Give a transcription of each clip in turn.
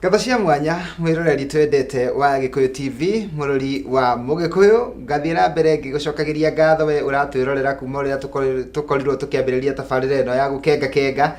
Ngatho cia mwanya mwĩroreri twendete wa Gĩkũyũ TV, mũrori wa Mũgĩkũyũ, ngathiĩ na mbere ngĩgũcokagĩria ngatho we ũratwĩrorera kuma ũrĩa tũkorirwo tũkĩambĩrĩria tabarĩra ĩno ya gũkenga kenga.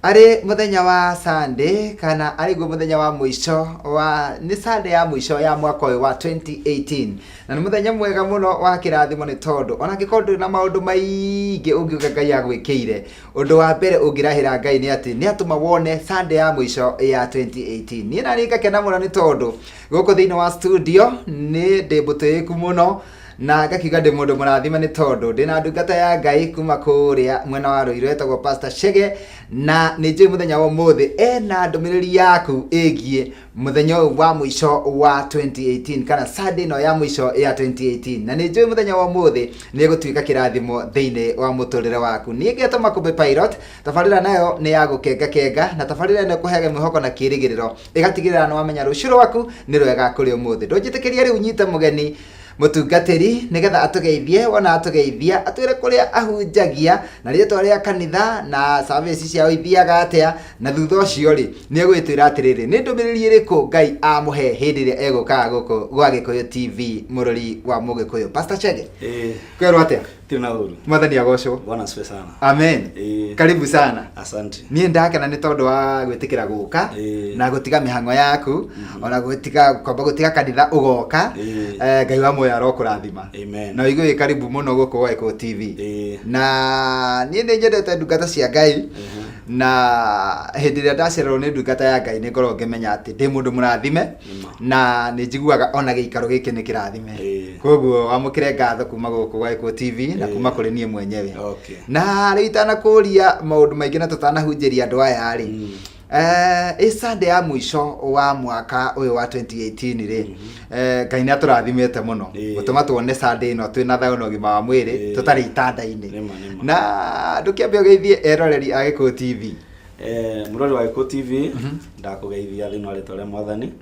Arĩ mũthenya wa Sunday kana arĩ guo mũthenya wa mũico wa nĩ Sunday ya mũico ya mwaka ũyũ wa 2018 na nĩ mũthenya mwega mũno wa kĩrathimo nĩ tondũ ona angĩkorwo ndũrĩ na maũndũ maingĩ ũngiuga Ngai agwĩkĩire, Ũndũ wa mbere ũngĩrahĩra Ngai nĩ atĩ nĩ atũma wone Sunday ya mũico ya 2018. Niĩ naniĩ ngakena mũno nĩ tondũ gũkũ thĩinĩ wa studio nĩ ndĩ mũtĩĩku mũno na ngakiuga ndĩ mũndũ mũrathime nĩ tondũ ndĩna ndungata ya Ngai kuma kũrĩa mwena wa Ruiru etagwo Pastor Chege, na nĩ njũĩ mũthenya wa ũmũthĩ ena ndũmĩrĩri yaku ĩgiĩ Mũthenya ũyũ wa mũico wa 2018 kana Sunday ĩno ya mũico ya 2018, na nĩ njũĩ mũthenya wa ũmũthĩ nĩ ĩgũtuĩka kĩrathimo thĩinĩ wa mũtũrĩre waku. Niĩ ngetwo Makũmbĩ Pilot, tabarĩra nayo nĩ ya gũkengakenga, na tabarĩra ĩno ĩkũheaga mwĩhoko na kĩrĩgĩrĩro, ĩgatigĩrĩra nĩ wamenya rũciũ rwaku nĩ rwega kũrĩ ũmũthĩ. Ndũnjĩtĩkĩria rĩu nyite mũgeni mũtungatĩri nĩgetha atũgeithie, wona atũgeithia atwĩre kũrĩa ahunjagia na rĩtwa rĩa kanitha na service ciao ithiaga atĩa, na thutha ũcio rĩ nĩ egũgĩtwĩra atĩrĩrĩ nĩ ndũmĩrĩri ĩrĩkũ Ngai amũhe hĩndĩ ĩrĩa egũkaga gũkũ gwa Gĩkũyũ TV mũrori wa Mũgĩkũyũ. Pastor Chege, kwerwo atĩa? Tiri na ũru. Mwathani agocwo. Bwana asifiwe sana. Amen. Karibu sana. Asante. Niĩ ndakena nĩ tondũ wa gwĩtĩkĩra gũka na gũtiga mĩhang'o yaku, ona gũtiga kwamba gũtiga kanitha ũgoka. Ngai wa muoyo arokũrathima. Amen. Na ũigue wĩ karibu mũno gũkũ gwa Gĩkũyũ TV. Na niĩ nĩ nyendete ndungata cia Ngai, na hĩndĩ ĩrĩa ndacererwo nĩ ndungata ya Ngai nĩ ngoragwo ngĩmenya atĩ ndĩ mũndũ mũrathime, na nĩ njiguaga ona gĩikaro gĩkĩ nĩ kĩrathime. Koguo wamũkĩre ngatho kuma gũkũ gwa Gĩkũyũ TV na kuma kũrĩ niĩ mwenyewe. Na rĩu itanakũria maũndũ maingĩ na tũtanahunjĩria andũ aya rĩ, ĩ Sunday ya mũico wa mwaka ũyũ wa 2018 rĩ, Ngai nĩ atũrathimĩte mũno gũtũma tuone Sunday ĩno twĩna thayũ na ũgima wa mwĩrĩ, tũtarĩ itanda-inĩ. Nĩma, nĩma. Na ndũkĩambe ũgeithie eroreri a Gĩkũyũ TV. Mũrori wa Gĩkũyũ TV, ndakũgeithia thĩinĩ wa rĩtwa rĩa Mwathani.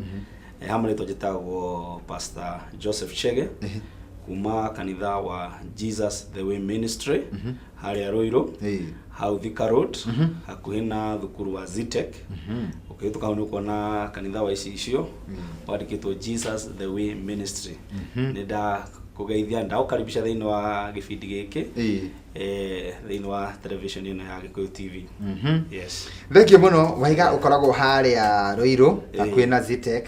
Hamwe rĩtwa njĩtagwo Pastor Joseph Chege kuma kanitha wa Jesus the Way Ministry harĩa Ruiru, hau Thika Road, hakuhĩ na thukuru wa Zetech. Ũkĩhĩtũka hau nĩ ũkuona kanitha wa icicio wandĩkĩtwo Jesus the Way Ministry. Nĩ ndakũgeithia, ndagũkaribisha thĩinĩ wa gĩbindi gĩkĩ thĩinĩ wa television ĩno ya Gĩkũyũ TV. Yes. Thengiũ mũno. Waiga ũkoragwo harĩa Ruiru hakuhĩ na Zetech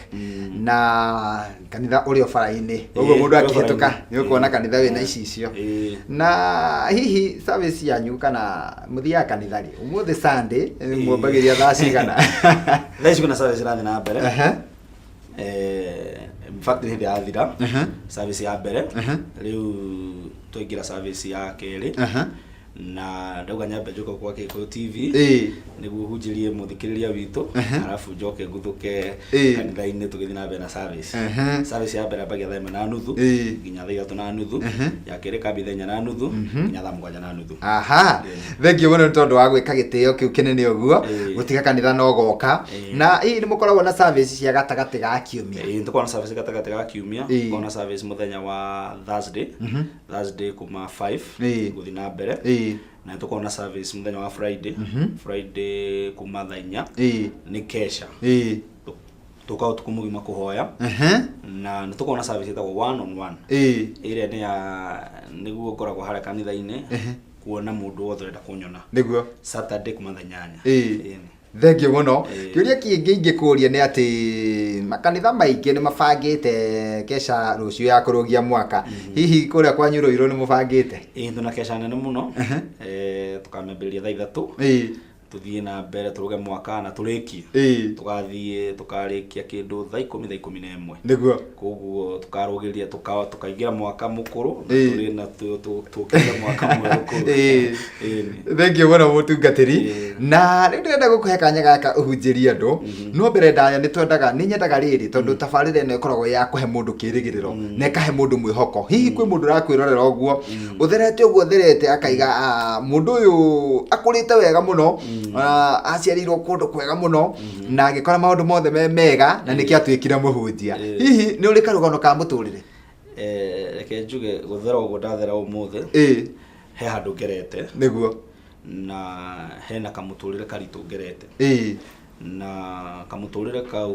na kanitha ũrĩ o bara-inĩ, ũguo mũndũ ũrĩ o akĩhĩtũka bara-inĩ. nĩ ũkuona kanitha wĩna icicio. Na hihi service yanyu kana mũthiaga kanitha rĩ? Ũmũthĩ Sunday mwambagĩria thaa cigana? Thaa ici kwĩna service ĩrathiĩ na mbere. In fact nĩ hĩndĩ yathira service ya mbere, rĩu twaingĩra service ya kerĩ. Na ndauga nyambe njoke kwa Gĩkũyũ TV nĩguo hunjĩrie mũthikĩrĩria witũ, arabu njoke nguthũke kanitha-inĩ tũgĩthiĩ na mbere na service. Service ya mbere yambagia thaa 1:30 nginya thaa 3:30, ya kerĩ ĩkambia thaa 4:30 nginya thaa 7:30. Aha, thengiũ mũno nĩ tondũ wa gwĩka gĩtĩo kĩu kĩnene ũguo, gũtiga kanitha na ũgoka. Na hihi nĩ mũkoragwo na service cia gatagatĩ ga kiumia? Ĩĩ, nĩ tũkoragwo na service gatagatĩ ga kiumia. Tũkoragwo na service mũthenya wa Thursday, Thursday kuma 5 gũthiĩ na mbere. Na nĩ tũkoragwo na service mũthenya wa Friday, Friday kuma thaa 4, nĩ kesha. Tũkaga ũtukũ mũgima kũhoya. Na nĩ tũkoragwo na service ĩtagwo one on one, ĩrĩa nĩ ya nĩguo ngoragwo harĩa kanitha-inĩ kuona mũndũ wothe ũrenda kũnyona. Saturday kuma thaa 8. Ĩĩ. Thengiũ mũno. Kĩũria kĩngĩ ingĩkũria nĩ atĩ makanitha maingĩ nĩ mabangĩte kesha rũciũ ya kũrũgia mwaka. Hihi kũrĩa kwanyu Ruiru nĩ mũbangĩte? Ĩĩ, twĩna kesha nene mũno. Tũkamĩambĩrĩria thaa 3, tũthiĩ na mbere tũrũge mwaka na tũrĩkie. Tũgathiĩ tũkarĩkia kĩndũ thaa 10, thaa 11. Koguo tũkarũgĩria tũkaingĩra mwaka mũkũrũ na tũrĩ na tũkĩte mwaka mwerũ kũu. Ĩĩ. Thengiũ mũno mũtungatĩri. Na rĩu ndĩrenda gũkũhe kanya gaka ũhunjĩrie andũ, no mbere ndaya nĩ twendaga, nĩ nyendaga rĩrĩ tondũ tabarĩra ĩno ĩkoragwo ya kũhe mũndũ kĩrĩgĩrĩro na ĩkahe mũndũ mwĩhoko. Hihi kwĩ mũndũ ũrakwĩrorera ũguo ũtherete ũguo ũtherete akaiga, "Ah, mũndũ ũyũ akũrĩte wega mũno, aciarĩirwo kũndũ kwega mũno na agĩkora maũndũ mothe me mega na nĩkĩo atuĩkire mũhunjia." Hihi nĩ ũrĩ karũgano ka mũtũrĩre? Reke njuge gũthera ũguo ndathera ũmũthĩ, he handũ ngerete na hena kamũtũrĩre karitũ ngerete. Na kamũtũrĩre kau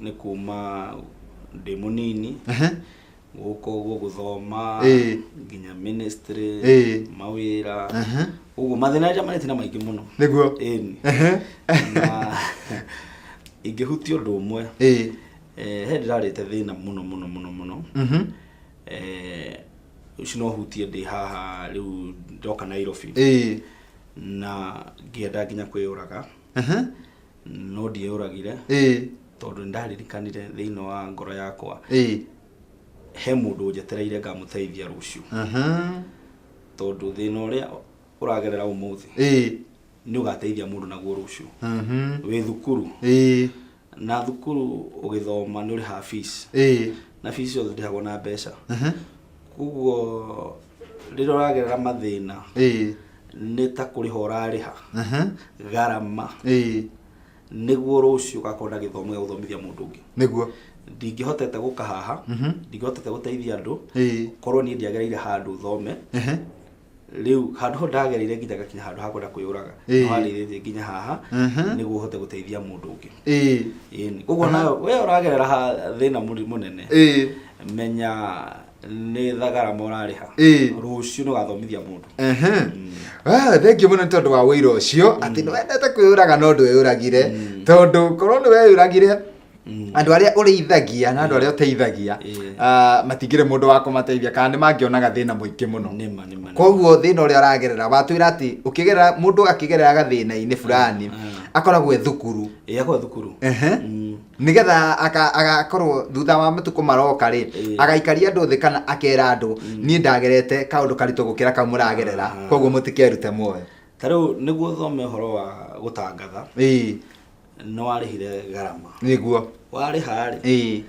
nĩ kuma ndĩ mũnini gũkũ ũguo gũthoma nginya ministry, mawĩra ũguo, mathĩna njamanĩtie na maingĩ mũno. Ĩni. Na ingĩhutia ũndũ ũmwe, he ndĩrarĩte thĩna mũno mũno mũno mũno. Ũcio no hutie ndĩ haha rĩu ndoka Nairobi na ngĩenda nginya kwĩyũraga, no ndieyũragire tondũ nĩ ndaririkanire thĩinĩ wa ngoro yakwa he mũndũ njetereire ngamũteithia rũciũ, tondũ thĩna ũrĩa ũragerera ũmũthĩ nĩ ũgateithia mũndũ naguo rũciũ. Wĩ thukuru na thukuru ũgĩthoma nĩ ũrĩhaga fees, na fees ciothe ndĩhagwo na mbeca. Koguo rĩrĩa ũragerera mathĩna nĩ ta kũrĩha ũrarĩha garama nĩguo rũciũ ũgakorwo na gĩthomo gĩa gũthomithia mũndũ ũngĩ. Ndingĩhotete gũka haha, ndingĩhotete gũteithia andũ korwo niĩ ndiagereire handũ thome. Rĩu handũ ho ndagereire nginya ngakinya handũ ha kwenda kwĩyũraga, no handeithĩtie nginya haha nĩguo hote gũteithia mũndũ ũngĩ. Ĩni, koguo nawe we ũragerera ha thĩna mũnene, menya nĩ thagarama ũrarĩha, rũciũ nĩ ũgathomithia mũndũ. Ah, thengiũ mũno nĩ tondũ wa ũira ũcio atĩ nĩ wendete kwĩyũraga no ndwĩyũragire, tondũ korwo nĩ weyũragire, andũ arĩa ũrĩithagia na andũ arĩa ũteithagia matingĩrĩ mũndũ wa kũmateithia kana nĩ mangĩonaga thĩna mũingĩ mũno. Nĩma, nĩma, nĩma. Koguo thĩna ũrĩa ũragerera, watwĩra atĩ ũkĩgerera, mũndũ akĩgerera gathĩna-inĩ fulani akoragwo e thukuru. Ĩĩ, akorwo thukuru. Nĩgetha agakorwo thutha wa matukũ maroka rĩ, agaikaria andũ thĩ kana akera andũ, niĩ ndagerete kaũndũ karitũ gũkĩra kau mũragerera, koguo mũtikerute muoyo. Ta rĩu nĩguo ũthome ũhoro wa gũtangatha, nĩ warĩhire garama. Warĩha rĩ,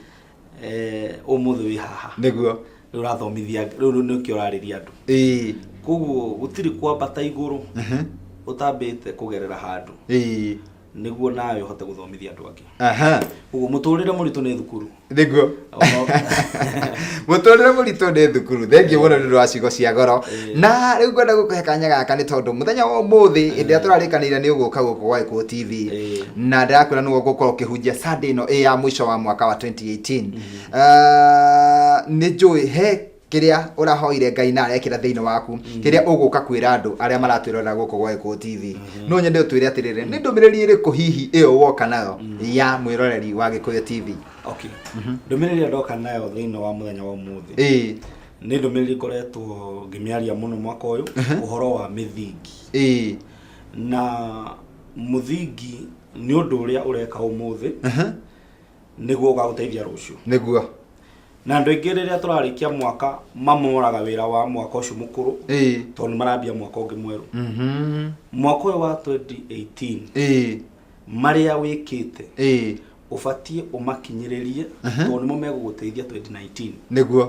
ũmũthĩ wĩ haha, rĩu ũrathomithia, rĩu nĩkĩo ũrarĩria andũ. Koguo gũtirĩ kwambata igũrũ ũtambĩte kũgerera handũ nĩguo nawe ũhote gũthomithia andũ angĩ. Koguo mũtũrĩre mũritũ nĩ thukuru. Mũtũrĩre mũritũ nĩ thukuru. Thengiũ mũno nĩ ũndũ wa ciugo cia goro. Na rĩu ngwenda gũkũhe kanya gaka nĩ tondũ mũthenya wa ũmũthĩ hĩndĩ ĩrĩa tũrarĩkanĩire nĩ ũgũka gũkũ gwa Gĩkũyũ TV, na ndĩrakwĩra nĩwe ũgũkorwo ũkĩhunjia Sunday ĩno ĩ ya mũico wa mwaka wa 2018. Nĩ njũĩ he kĩrĩa ũrahoire Ngai na arekĩra thĩinĩ waku, kĩrĩa ũgũka kwĩra andũ arĩa maratwĩrorera gũkũ gwa Gĩkũyũ TV. No nyende ũtwĩre atĩrĩrĩ, nĩ ndũmĩrĩri ĩrĩkũ hihi ĩyo woka nayo ya mwĩroreri wa Gĩkũyũ TV? Okay, ndũmĩrĩri ĩrĩa ndoka nayo thĩinĩ wa mũthenya wa ũmũthĩ nĩ ndũmĩrĩri ngoretwo ngĩmĩaria mũno mwaka ũyũ, ũhoro wa mĩthingi. Na mũthingi nĩ ũndũ ũrĩa ũreka ũmũthĩ nĩguo ũgagũteithia rũciũ. Na andũ aingĩ rĩrĩa tũrarĩkia mwaka mamoraga wĩra wa mwaka ũcio mũkũrũ tondũ nĩ marambia mwaka ũngĩ mwerũ. Mwaka ũyũ wa 2018, marĩa wĩkĩte ũbatiĩ ũmakinyĩrĩrie tondũ nĩmo megũgũteithia 2019.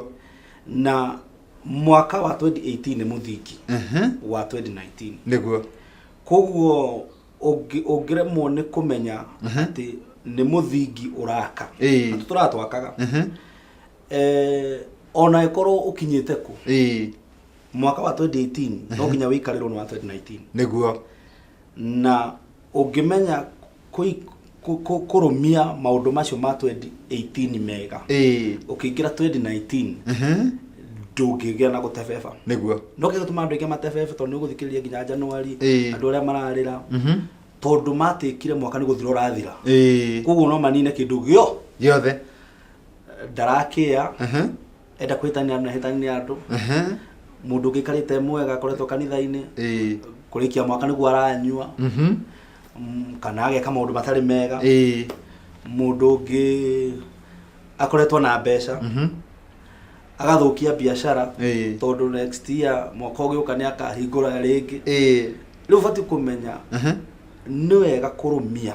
Na mwaka wa 2018 nĩ mũthingi wa 2019. Koguo ũngĩremwo nĩ kũmenya atĩ nĩ mũthingi ũraka, na tũratwakaga, ona ĩkorwo ũkinyĩte kũ mwaka wa 2018 no nginya wĩikarĩrwo nĩ wa 2019. Na ũngĩmenya kũrũmia maũndũ macio ma 2018 mega, ũkĩingĩra 2019 ndũngĩgĩa na gũtebeba. No kĩo gĩtũmaga andũ aingĩ matebebe, tondũ nĩ ũgũthikĩrĩria nginya January andũ arĩa mararĩra tondũ matĩkire mwaka nĩ gũthira ũrathira. Koguo no manine kĩndũ gĩo gĩothe. Ndarakĩa enda kũhĩtania andũ, hĩtania andũ. Mũndũ ũngĩikarĩte mwega akoretwo kanitha-inĩ, kũrĩkia mwaka nĩguo aranyua kana ageka maũndũ matarĩ mega. Mũndũ ũngĩ akoretwo na mbeca agathũkia biacara tondũ next year, mwaka ũgĩũka, nĩ akahingũra rĩngĩ. Rĩu ũbatiĩ kũmenya nĩ wega kũrũmia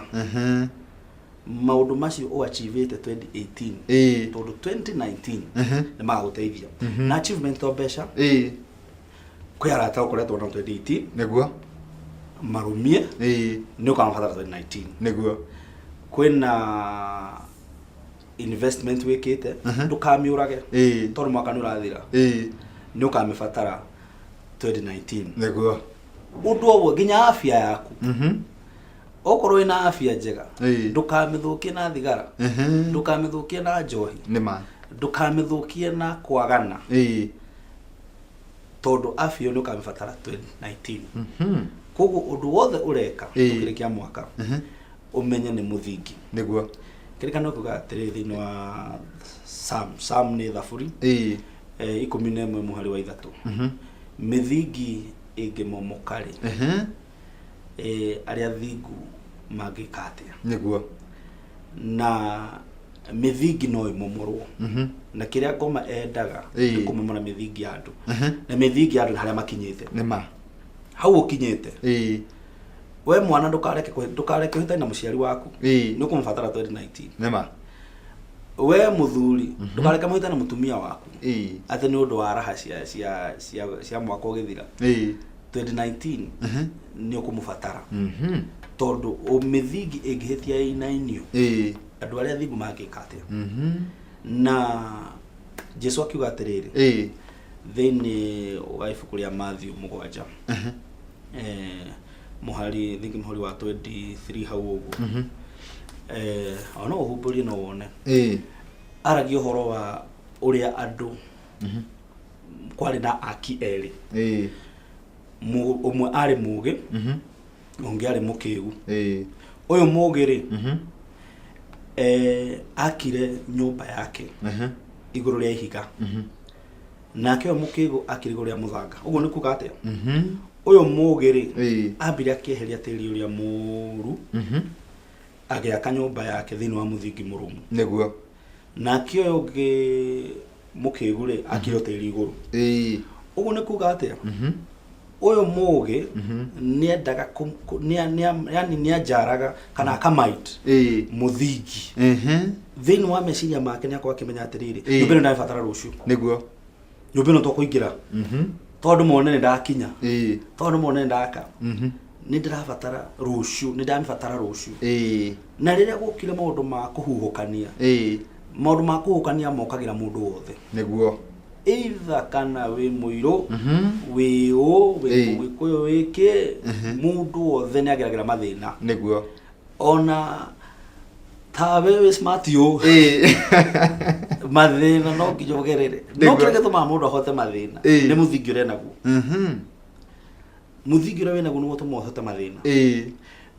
maũndũ macio ũachievĩte 2018 tondũ 2019 nĩ magagũteithia. Na achievement to mbeca, kwĩ arata ũkoretwo na 2018, marũmie, nĩ ũkamabatara 2019. Kwĩna investment wĩkĩte, ndũkamĩũrage tondũ mwaka nĩ ũrathira, nĩ ũkamĩbatara 2019. Ũndũ o wothe, nginya afya yaku. Okorwo wĩna afya njega, ndũkamĩthũkie na thigara, ndũkamĩthũkie na njohi, Nĩ ma. Ndũkamĩthũkie na kwagana, tondũ afya ĩyo nĩ ũkamĩbatara 2019. Koguo ũndũ wothe ũreka ũkĩrĩkia mwaka, ũmenye nĩ mũthingi. Kĩrĩkanĩro kiugaga atĩrĩrĩ thĩinĩ wa Psalm, Psalm nĩ thaburi, 11 mũhari wa 3, mĩthingi ĩngĩmomoka rĩ, arĩa thingu mangĩka atĩa? Na mĩthingi no ĩmomorwo, na kĩrĩa ngoma endaga nĩ kũmomora mĩthingi ya andũ, na mĩthingi ya andũ nĩ harĩa makinyĩte. Nĩ ma. Hau ũkinyĩte, we mwana, ndũkareke ũhĩtane na mũciari waku, nĩ ũkũmũbatara 2019. Nĩ ma. We mũthuri, ndũkareke mũhĩtane na mũtumia waku atĩ nĩ ũndũ wa raha cia mwaka ũgĩthira. 2019 nĩ ũkũmũbatara, tondũ mĩthingi ĩngĩhĩtia ĩinainio, andũ arĩa thingu mangĩka atĩa? Na Jesu akiuga atĩrĩrĩ thĩinĩ wa ibuku rĩa Matthew 7, mũhari thingi mũhari wa 23 hau ũguo, ona ũhumbũrie no wone, aragia ũhoro wa ũrĩa andũ kwarĩ na aki erĩ. Ũmwe arĩ mũgĩ, ũngĩ arĩ mũkĩgu. Ũyũ mũgĩ rĩ, akire nyũmba yake igũrũ rĩa ihiga, nake ũyũ mũkĩgu akire igũrũ rĩa mũthanga. Ũguo nĩ kuga atĩa? Ũyũ mũgĩ rĩ, ambire akĩeheria tĩri ũrĩa mũru, agĩaka nyũmba yake thĩinĩ wa mũthingi mũrũmu. Nake ũyũ ũngĩ mũkĩgu rĩ, akire tĩri igũrũ. Ũguo nĩ kuga atĩa? Ũyũ mũgĩ nĩendaga yani nĩanjaraga kana akamait mũthingi thĩinĩ wa meciria make. Nĩ akorwo akĩmenya atĩrĩrĩ, nyũmba ĩno ndĩrabatara rũciũ, nyũmba ĩno tũkũingĩra, tondũ mone nĩ ndakinya, tondũ mone nĩ ndaka, nĩ ndĩrabatara rũciũ, nĩ ndamĩbatara rũciũ. Na rĩrĩa gũkire maũndũ ma kũhuhũkania, maũndũ ma kũhuhũkania mokagĩra mũndũ wothe, either kana wĩ mũirũ, wĩ ũ, wĩ mũgĩkũyũ, wĩ kĩ, mũndũ wothe nĩ ageragĩra mathĩna. Ona tawe wĩ smart ũ, mathĩna no nginya ũgerere. No kĩrĩa gĩtũmaga mũndũ ahote mathĩna nĩ mũthingi ũrĩa naguo. Mũthingi ũrĩa wĩnaguo nĩguo ũtũmaga ũhote mathĩna.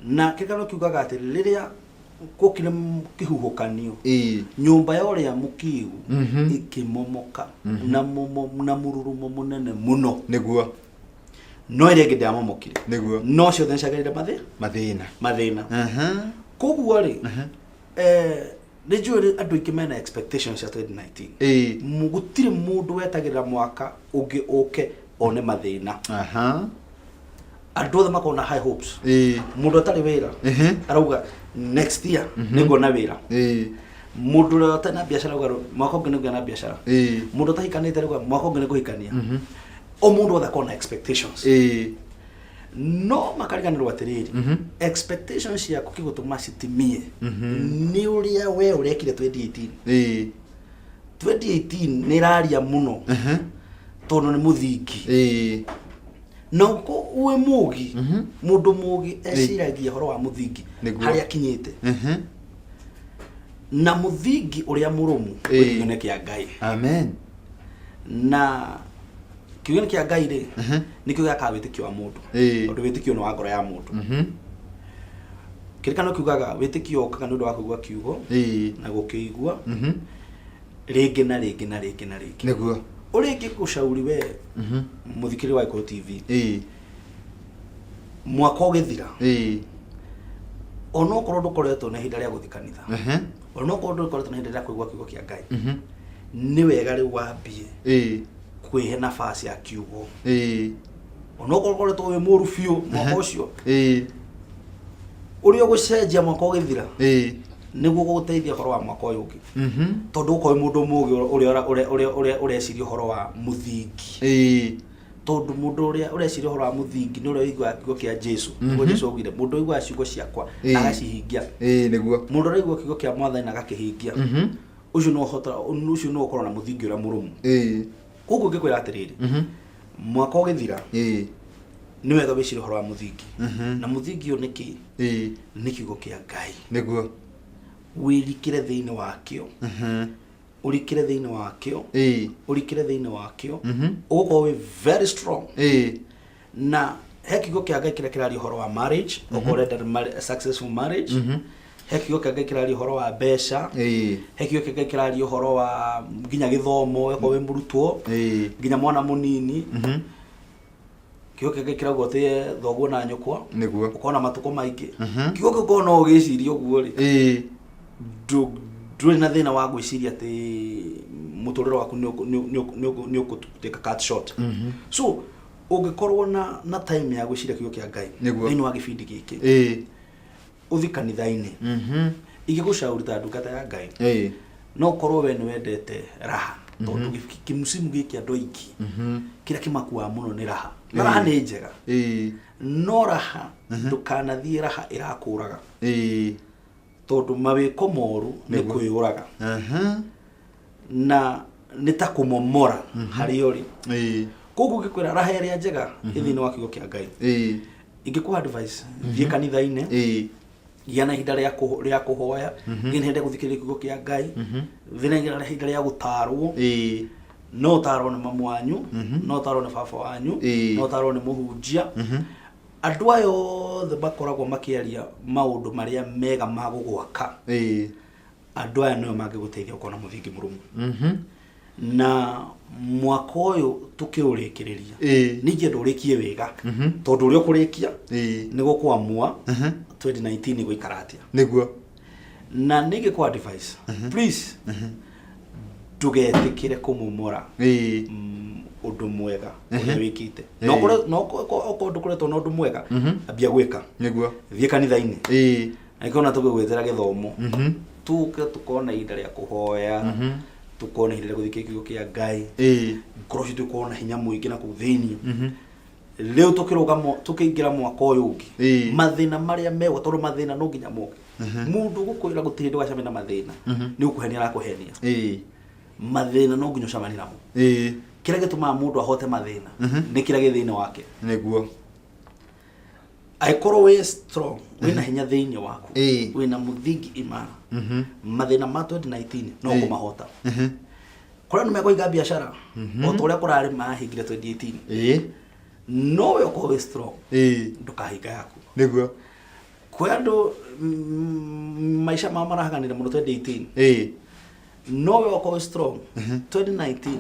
Na kĩrĩkanĩro kiugaga atĩ rĩrĩa gũkire kĩhuhũkanio, nyũmba ya ũrĩa mũkĩgu ĩkĩmomoka na mũrurumo mũnene mũno, no ĩrĩa ĩngĩ ndĩamomokire. No ciothe nĩciagerire mathĩna. Mathĩna. Koguo rĩ, nĩ njũĩ andũ aingĩ mena expectations cia 2019. Gũtirĩ mũndũ wetagĩrĩra mwaka ũngĩ ũke one mathĩna. Andũ othe makorwo na high hopes. Mũndũ atarĩ wĩra arauga next year nĩnguona wĩra. Mũndũ ũrĩa ũtarĩ na biacara arauga mwaka ũngĩ nĩngũgĩa na biacara. Mũndũ ũtahikanĩte arauga mwaka ũngĩ nĩngũhikania. O mũndũ wothe akorwo na expectations, no makariganĩrwo atĩrĩrĩ, expectations ciaku kĩgũtũma citimie nĩ ũrĩa we ũrekire 2018. 2018 nĩ ĩraria mũno, tondũ nĩ mũthingi. Na uko wĩ mũgi, mũndũ mũgi eciragia ũhoro wa mũthingi, harĩa akinyĩte, na mũthingi ũrĩa mũrũmu wĩ kiugo kĩa Ngai. Amen. Na kiugo kĩa Ngai rĩ, nĩkĩo gĩakaga wĩtĩkio wa mũndũ, tondũ wĩtĩkio nĩ wa ngoro ya mũndũ. Kĩrĩkanĩro kiugaga wĩtĩkio ũkaga nĩ ũndũ wa kũigua kiugo, na gũkĩigua rĩngĩ na rĩngĩ na rĩngĩ na rĩngĩ. Ũrĩa ingĩgũcauri we mũthikĩrĩria wa Gĩkũyũ TV, mwaka ũgĩthira, onokorwo ndũkoretwo na ihinda rĩa gũthiĩ kanitha, onokorwo ndũkoretwo na ihinda rĩa kũigua kiugo kĩa Ngai, nĩ wega rĩu wambie kwĩhe nafasi ya kiugo, onokorwo ũkoretwo wĩ mũru biũ mwaka ũcio. Ũrĩa ũgũcenjia mwaka ũgĩthira nĩguo gũgũteithia ũhoro wa mwaka ũyũ ũngĩ, tondũ ũkorwo wĩ mũndũ mũgĩ ũrĩa ũreciria ũhoro wa mũthingi, tondũ mũndũ ũrĩa ũreciria ũhoro wa mũthingi nĩ ũrĩa ũiguaga kiugo kĩa Jesu. Nĩguo Jesu augire, mũndũ ũiguaga ciugo ciakwa agacihingia. Mũndũ ũrĩa ũiguaga kiugo kĩa Mwathani na agakĩhingia, ũcio no ũhota, ũcio no ũkorwo na mũthingi ũrĩa mũrũmu. Koguo ngĩkwĩra atĩrĩrĩ, mwaka ũgĩthira, Nĩ wega wĩcirie ũhoro wa mũthingi. Na mũthingi ũyũ nĩ kĩ? Nĩ kiugo kĩa Ngai. Wĩrikĩre thĩinĩ wakĩo, ũrikĩre thĩinĩ wakĩo, ũrikĩre thĩinĩ wakĩo, ũgũkorwo wĩ very strong. Na he kiugo kĩa Ngai kĩrĩa kĩraria ũhoro wa marriage, okorwo ũrenda successful marriage. He kiugo kĩa Ngai kĩraria ũhoro wa mbeca. He kiugo kĩa Ngai kĩraria ũhoro wa nginya gĩthomo, okorwo wĩ mũrutwo, nginya mwana mũnini. Kiugo kĩa Ngai kĩrauga ũtĩe thoguo na nyũkwa, ũkorwo na matukũ maingĩ. Kiugo kĩu korwo no ũgĩcirie ũguo rĩ, ndũrĩ na thĩna wa gwĩciria atĩ mũtũrĩre waku nĩ ũkũtuĩka cut short. So ũngĩkorwo na time ya gwĩciria kiugo kĩa Ngai thĩinĩ wa gĩbindi gĩkĩ, ũthi kanitha-inĩ, ingĩgũcauri ta ndungata ya Ngai, no ũkorwo we nĩ wendete raha, tondũ kĩmusimu gĩkĩ andũ aingĩ kĩrĩa kĩmakuaga mũno nĩ raha, na raha nĩ njega, no raha ndũkanathiĩ raha ĩrakũraga, tondũ mawĩko moru nĩ kwĩyũraga na nĩ ta kũmomora harĩa ũrĩ. Koguo ngĩkwĩra raha ĩrĩa njega ĩ thĩinĩ wa kiugo kĩa Ngai. Ingĩkũha advice, thiĩ kanitha-inĩ, gĩa na ihinda rĩa kũhoya, gĩa na ihinda rĩa gũthikĩrĩria kiugo kĩa Ngai, gĩa na ihinda rĩa gũtarwo. No ũtarwo nĩ mamu wanyu, no ũtarwo nĩ baba wanyu, no ũtarwo nĩ mũhunjia. Andũ aya othe makoragwo makĩaria maũndũ marĩa mega ma gũgwaka. Andũ aya nĩo mangĩgũteithia gũkorwo na mũthingi mũrũmu. Na mwaka ũyũ tũkĩũrĩkĩrĩria, ningĩ ũrĩkie wega, tondũ ũrĩa ũkũrĩkia nĩ gũkwamua 2019 gũikara atĩa. Na ningĩ kwa advice, please ndũgetĩkĩre kũmomora ũndũ mwega ũrĩa wĩkĩte. Na okorwo ndũkoretwo na ũndũ mwega, ambia gwĩka. Thiĩ kanitha-inĩ. Angĩkorwo na tũgĩgwĩtĩra gĩthomo, tũke tũkorwo na ihinda rĩa kũhoya, tũkorwo na ihinda rĩa gũthikĩrĩria kiugo kĩa Ngai, ngoro citũ ikorwo na hinya mũingĩ na kũu thĩinĩ. Rĩu tũkĩrũgama, tũkĩingĩra mwaka ũyũ ũngĩ, mathĩna marĩa megwa, tondũ mathĩna no nginya moke. Mũndũ ũgũkwĩra gũtirĩ hĩndĩ ũgacemania na mathĩna, nĩ gũkũhenia arakũhenia. Mathĩna no nginya ũcemanie namo. Kĩrĩa gĩtũmaga mũndũ ahote mathĩna nĩ kĩrĩa gĩ thĩinĩ wake. Angĩkorwo wĩ strong, wĩna hinya thĩinĩ waku, wĩna mũthingi imara, mathĩna ma 2019 no kũmahota. Kũrĩa andũ mekũhinga biacara o ta ũrĩa kũrarĩ mahingire 2018, no we ũkorwo wĩ strong, ndũkahinga yaku. Kwĩ andũ maica mao marahaganire mũno 2018, no we ũkorwo wĩ strong, 2019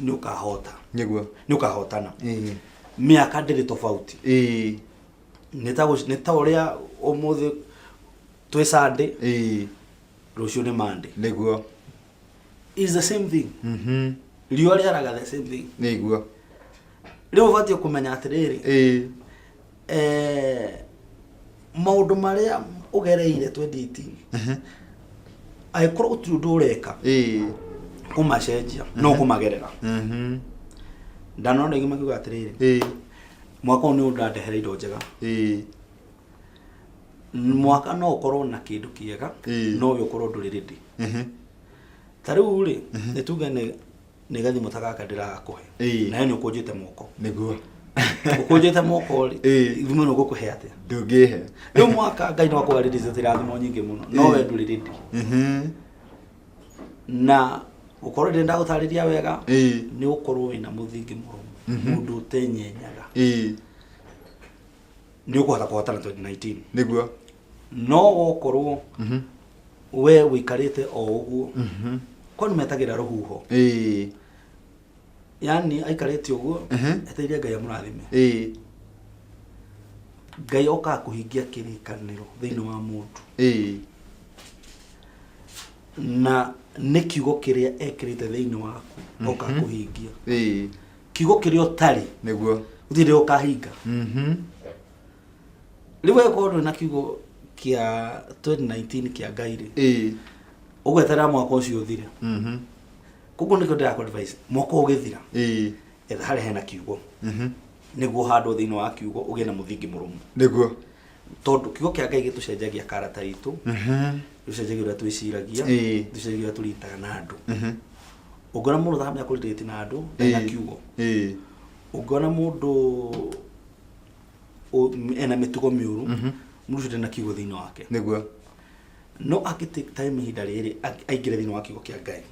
nĩ ũkahota. Nĩ ũkahotana. Mĩaka ndĩrĩ tofauti. Nĩ ta ũrĩa ũmũthĩ twĩ Sunday, rũciũ nĩ Monday. Is the same thing. Riũa rĩaraga the same thing. Rĩu ũbatiĩ kũmenya atĩrĩrĩ, maũndũ marĩa ũgereire 2018, angĩkorwo gũtirĩ ũndũ ũreka kũmacenjia, no kũmagerera. Ndanona aingĩ makiuga atĩrĩrĩ, mwaka ũyũ nĩ ũndandehere indo njega. Mwaka no ũkorwo na kĩndũ kĩega, no we ũkorwo ndũrĩ ready. Ta rĩu rĩ, nĩ tuge nĩ gathimũ ta gaka ndĩrakũhe, nawe nĩ ũkũnjĩte moko. Ũkũnjĩte moko rĩ, thimũ ĩno ngũkũhe atĩa? Ndũngĩhe. Rĩu mwaka Ngai no akwarĩrĩria irathimo nyingĩ mũno, no we ndũrĩ ready. Na gũkorwo ndĩrenda gũtarĩria wega, nĩ ũkorwo wĩna mũthingi mũrũmu, mũndũ ũtenyenyaga, nĩ ũkũhota kũhotana 2019. No wokorwo we ũikarĩte o ũguo, kwani metagĩra rũhuho, yani aikarĩte ũguo etereire Ngai amũrathime. Ngai okaga kũhingia kĩrĩkanĩro thĩinĩ wa mũndũ, na nĩ kiugo kĩrĩa ekĩrĩte thĩinĩ waku okaga kũhingia. Kiugo kĩrĩa ũtarĩ, gũtirĩ hĩndĩ ũkahinga. Rĩu angĩkorwo ndũrĩ na kiugo kĩa 2019 kĩa Ngai rĩ, ũgweterera mwaka ũcio ũthire. Koguo nĩkĩo ndĩrakũ advice, mwaka ũgĩthira, etha harĩa hena kiugo, nĩguo handũ thĩinĩ wa kiugo ũgĩe na mũthingi mũrũmu. Tondũ kiugo kĩa Ngai gĩtũcenjagia karata itũ, gĩtũcenjagia ũrĩa twĩciragia, gĩtũcenjagia ũrĩa tũritaga na andũ. Ũngĩona mũndũ ũtaramenya kũrelate na andũ, ndarĩ na kiugo. Ũngĩona mũndũ Ena mĩtugo mĩũru, mũndũ ũcio ndarĩ na kiugo thĩinĩ wake. No angĩ take time ihinda rĩrĩ aingĩre thĩinĩ wa kiugo kĩa Ngai.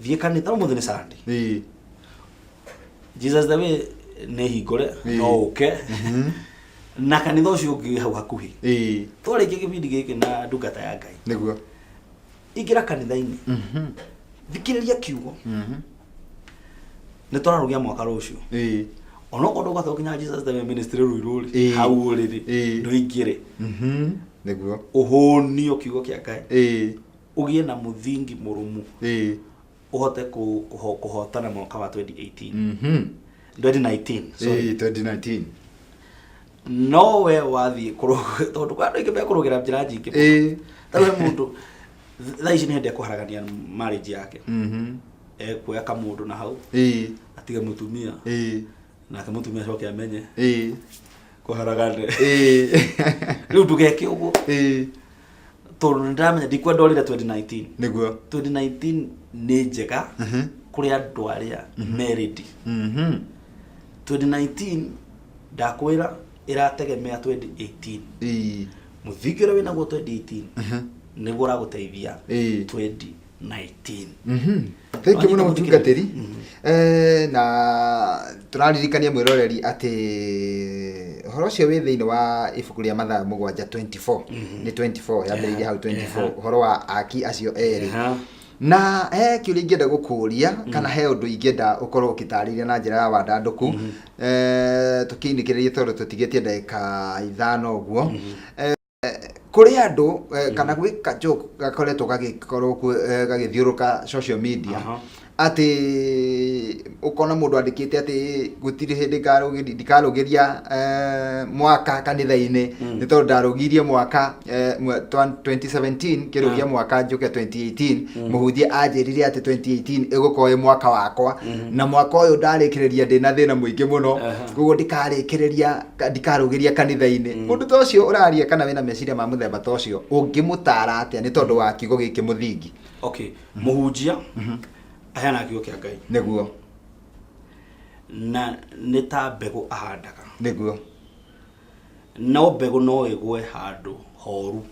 Thiĩ kanitha, ũmũthĩ nĩ Sunday. Jesus the Way nĩ hingũre. No ũke na kanitha ũcio ũngĩ wĩ hau hakuhĩ. Twarĩkia gĩbindi gĩkĩ na ndungata ya Ngai, ingĩra kanitha-inĩ, thikĩrĩria kiugo. Nĩ tũrarũgia mwaka rũciũ. Onokorwo ndũgwata gũkinya Jesus the Way Ministry Ruiru rĩ, hau ũrĩ rĩ, ndũingĩre. Ũhũnio kiugo kĩa Ngai, ũgĩe na mũthingi mũrũmu, ũhote kũhotana mwaka wa 2018, 2019, sorry. 2019. No we wathiĩ tondũ kwa andũ aingĩ mekũrũgĩra njĩra nyingĩ. Tarĩu he mũndũ thaa ici nĩ hĩndĩ ekũharagania marriage yake. Ekuoya kamũndũ na hau, atige mũtumia, nake mũtumia acoke amenye kũharagane. Rĩu ndũgeke ũguo, tondũ nĩ ndĩramenya ndikwenda ũrĩre 2019. 2019 nĩ njega kũrĩ andũ arĩa me ready. 2019 ndakwĩra ĩrategemea 2018. Mũthingi ũrĩa wĩnaguo 2018 nĩguo ũragũteithia 2019. Thank you mũno. Wanyita. Mũtungatĩri. Na tũraririkania mwĩroreri atĩ ũhoro ũcio wĩ thĩinĩ wa ibuku rĩa Mathayo 7:24. Nĩ 24 yambĩrĩirie hau, 24, ũhoro wa aki acio erĩ. Na he kĩũria ingĩenda gũkũria, kana he ũndũ ingĩenda ũkorwo ũkĩtarĩria na njĩra ya wandandũku, tũkĩinĩkĩrĩrie, tondũ tũtigĩtie ndagĩka 5 ũguo. Kũrĩ andũ, kana gwĩ ka joke gakoretwo gagĩkorwo gagĩthiũrũka social media, atĩ ũkona mũndũ andĩkĩte atĩ gũtirĩ hĩndĩ ndikarũgĩria mwaka kanitha-inĩ, nĩ tondũ ndarũgirie mwaka 2017, ngĩrũgia mwaka njũke 2018, mũhunjia anjĩrire atĩ 2018 ĩgũkorwo ĩ mwaka wakwa, na mwaka ũyũ ndarĩkĩrĩria ndĩna thĩna mũingĩ mũno, koguo ndikarĩkĩrĩria, ndikarũgĩria kanitha-inĩ. Mũndũ ta ũcio ũraria kana wĩna meciria ma mũthemba ta ũcio, ũngĩmũtara atĩa nĩ tondũ wa kiugo gĩkĩ mũthingi? Okay, mũhunjia aheanaga kiugo kĩa Ngai. Na nĩ ta mbegũ ahandaga. No mbegũ no ĩgwe handũ horu.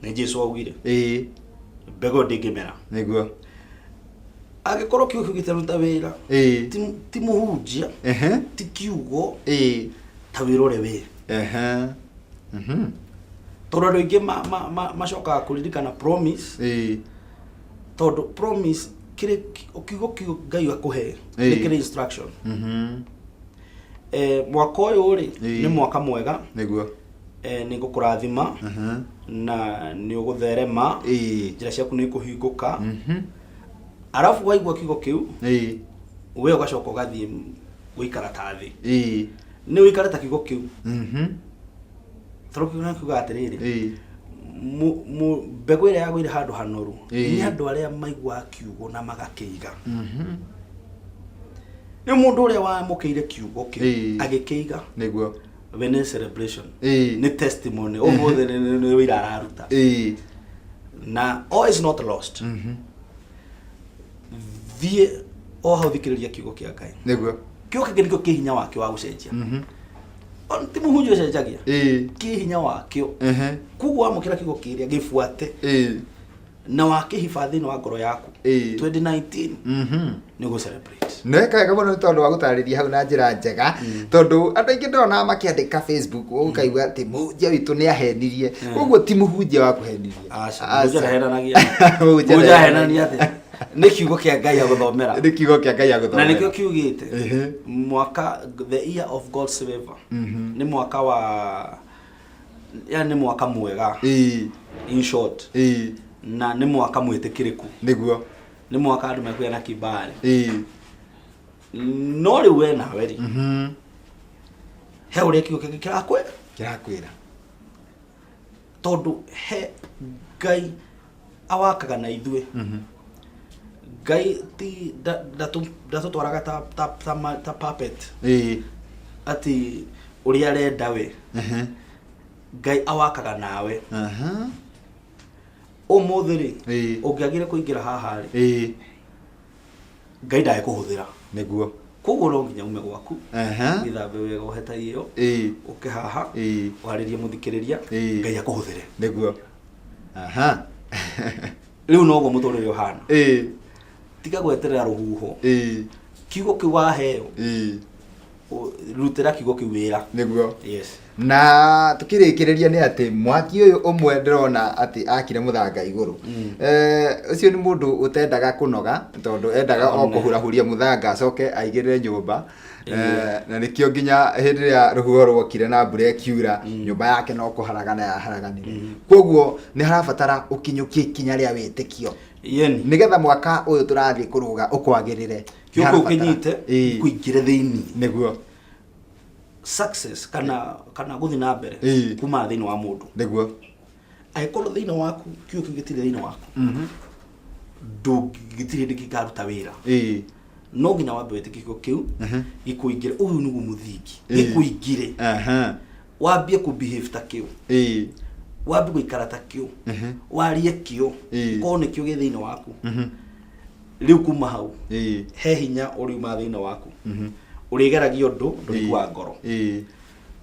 Nĩ Jesu augire mbegũ ĩyo ndĩngĩmera. Angĩkorwo kiugo kĩu gĩtaruta wĩra, ti mũhunjia, ti kiugo, ta wĩra ũrĩa wĩ. Tondũ andũ aingĩ macokaga kũririkana promise, tondũ promise kĩrĩ kiugo kiu Ngai akũhe nĩ kĩrĩ instruction. Mwaka ũyũ rĩ, nĩ mwaka mwega. Nĩ ngũkũrathima na nĩ ũgũtherema, njĩra ciaku nĩ ikũhingũka. Arabu waigua kiugo kĩu, we ũgacoka ũgathiĩ gũikara ta thĩ, nĩ ũikare ta kiugo kĩu, tondũ kiugo kiugaga atĩrĩrĩ, mbegũ ĩrĩa yagũire handũ hanoru nĩ andũ arĩa maiguaga kiugo na magakĩiga. Nĩ mũndũ ũrĩa wamũkĩire kiugo kĩu, agĩkĩiga, we nĩ celebration, nĩ testimony, ũmũthĩ nĩ wĩra araruta. Na all is not lost. Thiĩ o hau, thikĩrĩria kiugo kĩa Ngai. Kiugo kĩngĩ nĩkĩo kĩ hinya wakĩo wa gũcenjia. Ti mũhunjia ũcenjagia, kĩ hinya wakĩo. Koguo wamũkĩra kiugo kĩrĩa, gĩbuate na wakĩhiba thĩinĩ wa ngoro yaku, 2019 nĩ ũgũ celebrate. Nĩweka wega mũno nĩ tondũ wa gũtarĩria hau na njĩra njega, tondũ andũ aingĩ ndona makĩandĩka Facebook, ũkaigua atĩ mũhunjia witũ nĩ ahenirie. Koguo ti mũhunjia wa kũhenirie. Aca, Aca. mũhunjia ndahenanagia. Mũhunjia Mũhunjia ndahenanagia. ahenania atĩa? Nĩ kiugo kĩa Ngai agũthomera. Nĩ kiugo kĩa Ngai agũthomera. Na nĩkĩo kiugĩte mwaka, the year of God's favor, nĩ mwaka wa, yani nĩ mwaka mwega, in short, na nĩ mwaka mwĩtĩkĩrĩku. Nĩ mwaka andũ mekũgĩa na kibali. No rĩu we nawe rĩ, he ũrĩa kiugo kĩngĩ kĩrakwĩra. Kĩrakwĩra. Tondũ he Ngai awakaga na ithuĩ. Ngai ti ndatũtwaraga ta puppet, atĩ ũrĩa arenda we. Ngai awakaga nawe. Ũmũthĩ rĩ, ũngĩagire kũingĩra haha rĩ, Ngai ndagĩkũhũthĩra. Koguo no nginya ume gwaku, wĩthambe wega, ũhe tai ĩyo, ũke haha, warĩrie mũthikĩrĩria. Ngai akũhũthĩre. Nĩguo. Aha. Rĩu noguo mũtũrĩre ũhana. Tiga gweterera rũhuho. Kiugo kĩu waheo, rutĩra kiugo kĩu wĩra. Nĩguo. Yes. Na tukĩrĩkĩrĩria nĩ atĩ mwaki ũyũ ũmwe ndĩrona atĩ akire mũthanga igũrũ. Ũcio nĩ mũndũ ũtendaga kũnoga, tondũ endaga o One. kũhurahuria mũthanga acoke aigĩrĩre nyũmba. Na nĩkĩo nginya hĩndĩ ĩrĩa rũhuho rwokire na mbura ĩkiura, nyũmba yake no kũharagana yaharaganire. Koguo nĩ harabatara ũkinyũkie ikinya rĩa wĩtĩkio Yeni. nĩgetha mwaka ũyũ tũrathiĩ kũrũga ũkwagĩrĩre. Kiugo kĩu Nĩharabatara. kĩnyite, kũingĩre thĩinĩ. Nĩguo. Success kana gũthiĩ na mbere kuma thĩinĩ wa mũndũ. Nĩguo. Angĩkorwo thĩinĩ waku kiugo kĩu gĩtirĩ thĩinĩ waku, ndũngĩtirĩ hĩndĩ gĩkaruta wĩra. No nginya wambe wĩtĩkie kiugo kĩu gĩkũingĩre. Ũyũ nĩguo mũthingi. Gĩkũingĩre. Wambie kũ behave ta kĩu. Wambie gũikara ta kĩu. Warie kĩo. Korwo nĩkĩo gĩ thĩinĩ waku. Rĩu kuma hau, he hinya ũriuma thĩinĩ waku. Ũrĩgeragia ũndũ ndũrĩkua ngoro.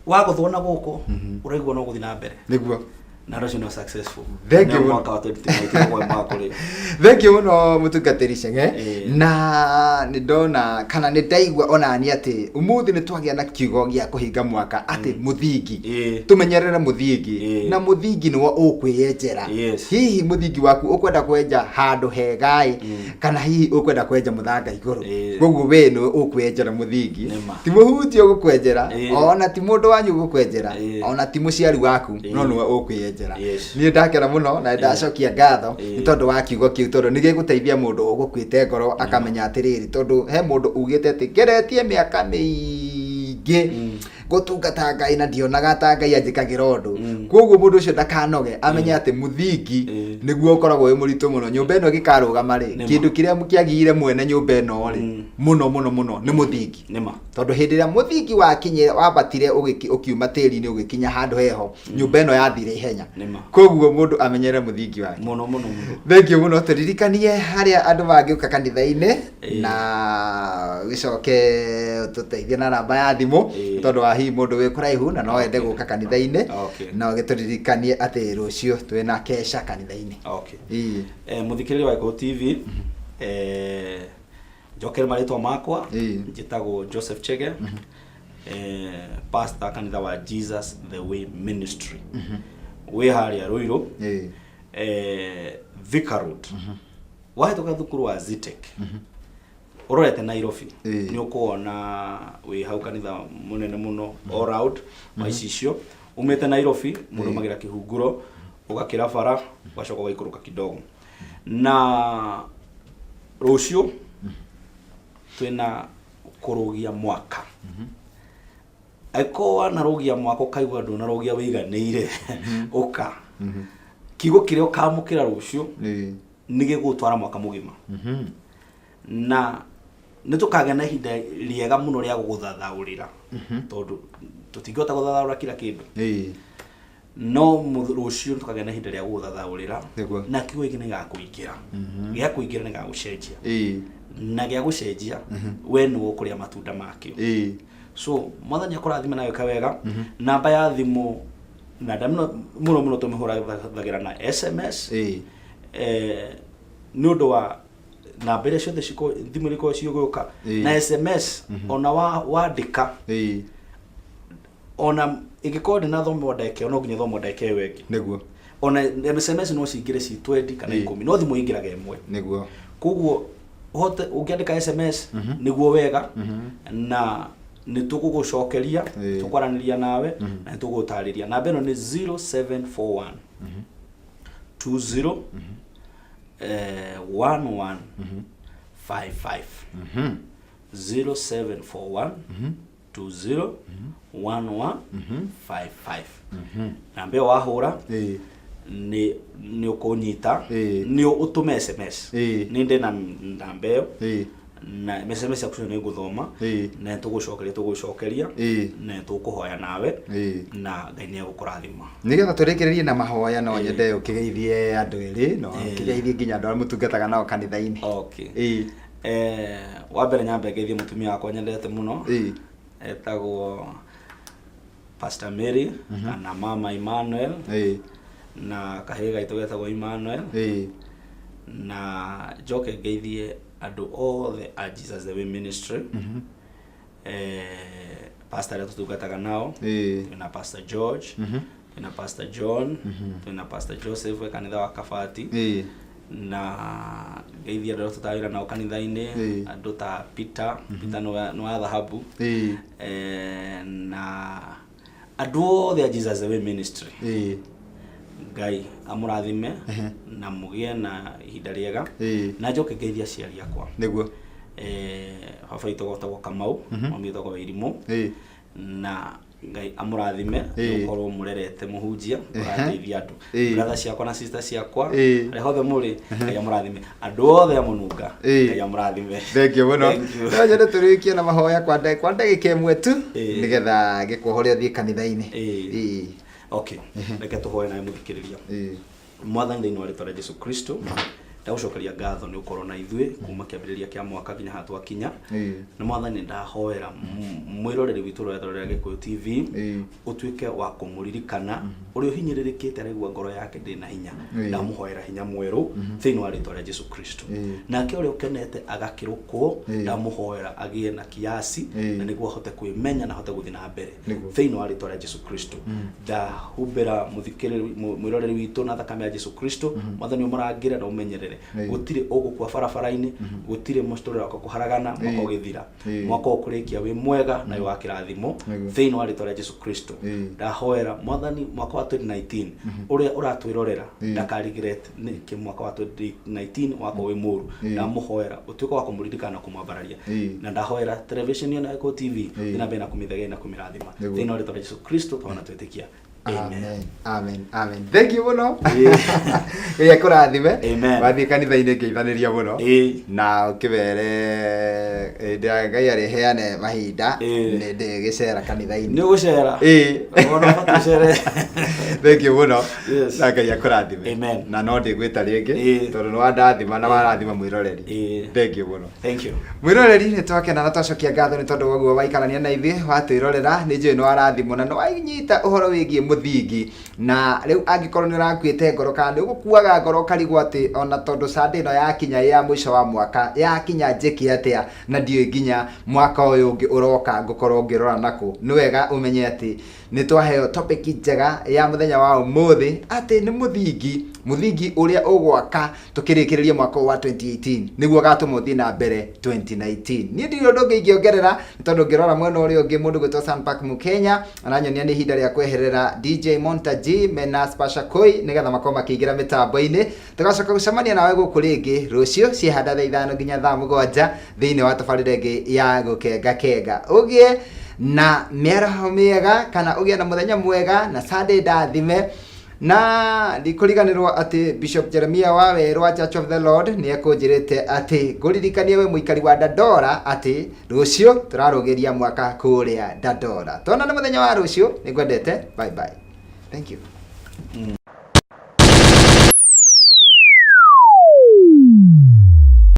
Wagũthwo na gũkũ, ũraigua no gũthiĩ na mbere. Nĩguo. Na andũ acio nĩo successful. Thank you Nĩo mũno. Mwaka wa 2019 ũguo mwaka ũrĩ. Thank you mũno, mũtungatĩri Chege. Na nĩ ndona kana nĩ ndaigua onani atĩ ũmũthĩ nĩ twagĩa na kiugo gĩa kũhinga mwaka atĩ mũthingi. Tũmenyerere mũthingi. Na mũthingi nĩwo ũkwĩyenjera. Hihi mũthingi waku ũkwenda kwenja handũ hega-ĩ, kana hihi ũkwenda kwenja mũthanga igũrũ? Koguo we nĩwe ũkwĩyenjera mũthingi. Nĩma. Ti mũhunjia ũgũkwenjera, ona ti mũndũ wanyu ũgũkwenjera, ona ti mũciari waku, no nĩwe ũkwĩyenjera. Niĩ ndakena mũno na ndacokia ngatho nĩ tondũ wa kiugo kĩu, tondũ nĩ gĩgũteithia mũndũ ũgũkuĩte ngoro akamenya atĩrĩrĩ, tondũ he mũndũ ugĩte atĩ ngeretie mĩaka mĩingĩ gũtungata Ngai na ndionaga ta Ngai anjĩkagĩra ũndũ. Koguo mũndũ ũcio ndakanoge, amenye atĩ mũthingi nĩguo ũkoragwo wĩ mũritũ mũno. Nyũmba ĩno ĩgĩkarũgama rĩ, kĩndũ kĩrĩa kĩagĩrĩire mwene nyũmba ĩno rĩ, mũno mũno mũno nĩ mũthingi. Nĩma. Tondũ hĩndĩ ĩrĩa mũthingi wakinyire, wambatire ũkiuma tĩri-inĩ ũgĩkinya handũ heho, nyũmba ĩno yathire ihenya. Nĩma. Koguo mũndũ amenyere mũthingi wake. Mũno mũno mũno. Thank you mũno. Tũririkanie harĩa andũ mangĩũka kanitha-inĩ, na gĩcoke tũteithie na namba ya thimũ, tondũ wa hihi mũndũ wĩ kũraihu na no ende gũka kanitha-inĩ. No gĩtũririkanie atĩ rũciũ twĩna kesha kanitha-inĩ. Mũthikĩrĩria wa Gĩkũyũ TV, njokere marĩtwa makwa. Njĩtagwo Joseph Chege, pastor kanitha wa Jesus the Way Ministry wĩ harĩa Ruiru, Thika Road, wahĩtũka thukuru wa Zetech ũrorete Nairobi, nĩ ũkuona wĩ hau kanitha mũnene mũno, all round wa icicio. Umĩte Nairobi, mũndũ magĩra kĩhunguro, ũgakĩra bara, ũgacoka ũgaikũrũka kidogo. Na rũciũ twĩna kũrũgia mwaka. Angĩkorwo wanarũgia mwaka ũkaigua ndũnarũgia wĩiganĩire, ũka kiugo kĩrĩa ũkamũkĩra rũciũ nĩ gĩgũtwara mwaka mũgima, na nĩ tũkagĩa na ihinda rĩega mũno rĩa gũgũthathaũrĩra, tondũ tũtingĩhota gũthathaũra kila kĩndũ, no rũciũ nĩ tũkagĩa na ihinda rĩa gũgũthathaũrĩra. Na kiugo gĩkĩ nĩ gĩgakũingĩra, gĩakũingĩra nĩ gĩgagũcenjia, na gĩa gũcenjia we nĩwe ũkũrĩa matunda makĩo. So Mwathani akũrathime na wĩka wega. Namba ya thimũ na mũno mũno mũno tũmĩhũragĩra na SMS, nĩ ũndũ wa namba iria ciothe thimũ iria ikoragwo cigũka na SMS, ona wandĩka, ona ĩngĩkorwo ndĩnathomwo ndagĩka ĩyo, no nginya thomwo ndagĩka ĩyo ĩngĩ. Ona SMS no cingĩre ci 20 kana 10, no thimũ ĩingĩraga ĩmwe. Koguo ũhote ũngĩandĩka SMS nĩguo wega, na nĩ tũgũgũcokeria, tũkwaranĩria nawe na nĩ tũgũgũtarĩria. Namba ĩno nĩ 0741 20 11 55, 0741 20 11 55. Namba ĩyo wahũra, nĩ ũkũnyita, nĩ ũtũme SMS. Nĩ ndĩ na namba ĩyo, na SMS yaku nĩ ngũthoma, na nĩ tũgũcokeria, na nĩ tũkũhoya nawe, na Ngai nĩ egũkũrathima. Nĩgetha tũrĩkĩrĩrie na mahoya, no nyende ũkĩgeithie andũ erĩ, no ũkĩgeithie nginya andũ arĩa mũtungataga nao kanitha-inĩ. Wa mbere nyambe ngeithie mũtumia wakwa nyendete mũno, etagwo Pastor Mary kana Mama Emmanuel, na kahĩĩ gaitũ getagwo Emmanuel. Na njoke ngeithie andũ othe a Jesus the Way Ministry, pastor arĩa tũtungataga nao. Twĩna Pastor George, twĩna Pastor John, twĩna Pastor Joseph we kanitha wa Kabati. Na ngeithie andũ arĩa tũtawĩra nao kanitha-inĩ, andũ ta Peter. Peter nĩ wa thahabu. Na andũ othe a Jesus the Way Ministry, Ngai amũrathime na mũgĩe na ihinda rĩega. Na njoke ngeithie aciari akwa. Baba witũ gwetagwo Kamau, mami wĩtagwo Wairimũ. Na Ngai amũrathime nĩgũkorwo mũrerete mũhunjia ũrateithia andũ. Brother ciakwa na sister ciakwa, harĩa hothe mũrĩ, Ngai amũrathime. Andũ othe a Mũnunga, Ngai amũrathime. Thank you mũno. Thank you. No nyende tũrĩkie na mahoya kwa ndagĩka ĩmwe tu, nĩgetha ngĩkuohore ũthiĩ kanitha-inĩ. Okay, reke tũhoe nawe mũthikĩrĩria. Mwathani, thĩinĩ wa rĩtwa rĩa Jesu Kristo, ndagũcokeria ngatho nĩ ũkorwo na ithuĩ kuma kĩambĩrĩria kĩa mwaka nginya haha twakinya. Na Mwathani, ndahoera mwĩroreri witũ ũrĩa ũrerorera Gĩkũyũ TV, ũtuĩke wa kũmũririkana ũrĩa ũhinyĩrĩrĩkĩte, araigua ngoro yake ndĩ na hinya. Ndamũhoera hinya mwerũ thĩinĩ wa rĩtwa rĩa Jesu Kristo. Nake ũrĩa ũkenete agakĩrũkwo, ndamũhoera agĩe na kiasi, na nĩguo ahote kwĩmenya na ahote gũthiĩ na mbere thĩinĩ wa rĩtwa rĩa Jesu Kristo. Ndahumbĩra mũthikĩrĩri, mwĩroreri witũ na thakame ya Jesu Kristo. Mwathani, ũmũrangĩre na ũmenyerere. Gũtirĩ ũgũkua barabara-inĩ, gũtirĩ mũtũrĩre wakwa kũharagana mwaka ũgĩthira. Mwaka ũkũrĩkia wĩ mwega na wĩ wa kĩrathimo thĩinĩ wa rĩtwa rĩa Jesu Kristo. Ndahoera Mwathani, mwaka wa 2019 ũrĩa ũratwĩrorera ndakarigret nĩkĩ mwaka wa 2019 wakorwo wĩ mũru. Ndamũhoera ũtuĩke wa kũmũririkana na kũmwambararia. Na ndahoera television ĩno ya Gĩkũyũ TV ĩna mbere na kũmĩthegea na kũmĩrathima thĩinĩ wa rĩtwa rĩa Jesu Kristo twana twĩtĩkia, amen. Amen, amen, amen. Thank you mũno. Ngai akũrathime. Amen. Wathiĩ kanitha-inĩ ngeithanĩria mũno. Na ũkĩmere hĩndĩ ya Ngai arĩheane mahinda, nĩ ndĩgĩcera kanitha-inĩ. Nĩ ũgũcera. Ona ũbatiĩ ũcere. Thank you mũno. Yes. Na Ngai akũrathime. Amen. Na no ndĩgwĩta rĩngĩ, tondũ nĩ wandathima na warathima mwĩroreri. Thank you mũno. Thank you. Mwĩroreri, nĩ twakena na twacokia ngatho nĩ tondũ waguo waikarania na ithuĩ watwĩrorera. Nĩ njũĩ nĩ warathimwo na nĩ wanyita ũhoro wĩgiĩ mũthingi. Na rĩu angĩkorwo nĩ ũrakuĩte ngoro kana nĩ ũgũkuaga ngoro ũkarigwo atĩ ona tondũ Sunday ĩno yakinya ya mũico wa mwaka yakinya njĩke atĩa, na ndiũĩ nginya mwaka ũyũ ũngĩ ũroka ngũkorwo ngĩrora nakũ, nĩ wega ũmenye atĩ nĩ twaheo topic njega ya mũthenya wa ũmũthĩ, atĩ nĩ mũthingi, mũthingi ũrĩa ũgwaka tũkĩrĩkĩrĩria mwaka ũyũ wa 2018 nĩguo gatũma ũthiĩ na mbere 2019. Niĩ ndirĩ ũndũ ũngĩ ingĩongerera, nĩ tondũ ngĩrora mwena ũrĩa ũngĩ mũndũ gwĩtwo Sanpak Mukenya aranyonia nĩ ihinda rĩa kweherera DJ Montaji mena Spasha Koi nĩgetha makorwo makĩingĩra mĩtambo-inĩ. Tũgacoka gũcemania nawe gũkũ rĩngĩ rũciũ ciehanda thaa 5 nginya thaa 7 thĩinĩ wa tabarĩra ĩngĩ ya Gũkenga Kenga. Ũgĩe na mĩaraho mĩega kana ũgĩe na mũthenya mwega na Sunday ndathime. Na ndikũriganĩrwo atĩ Bishop Jeremiah wa Werwa Church of the Lord nĩ ekũnjĩrĩte atĩ ngũririkanie we mũikari wa Dandora atĩ rũciũ tũrarũgĩria mwaka kũrĩa Dandora. Tuonane mũthenya wa rũciũ, nĩ ngwendete. Bye bye. Thank you.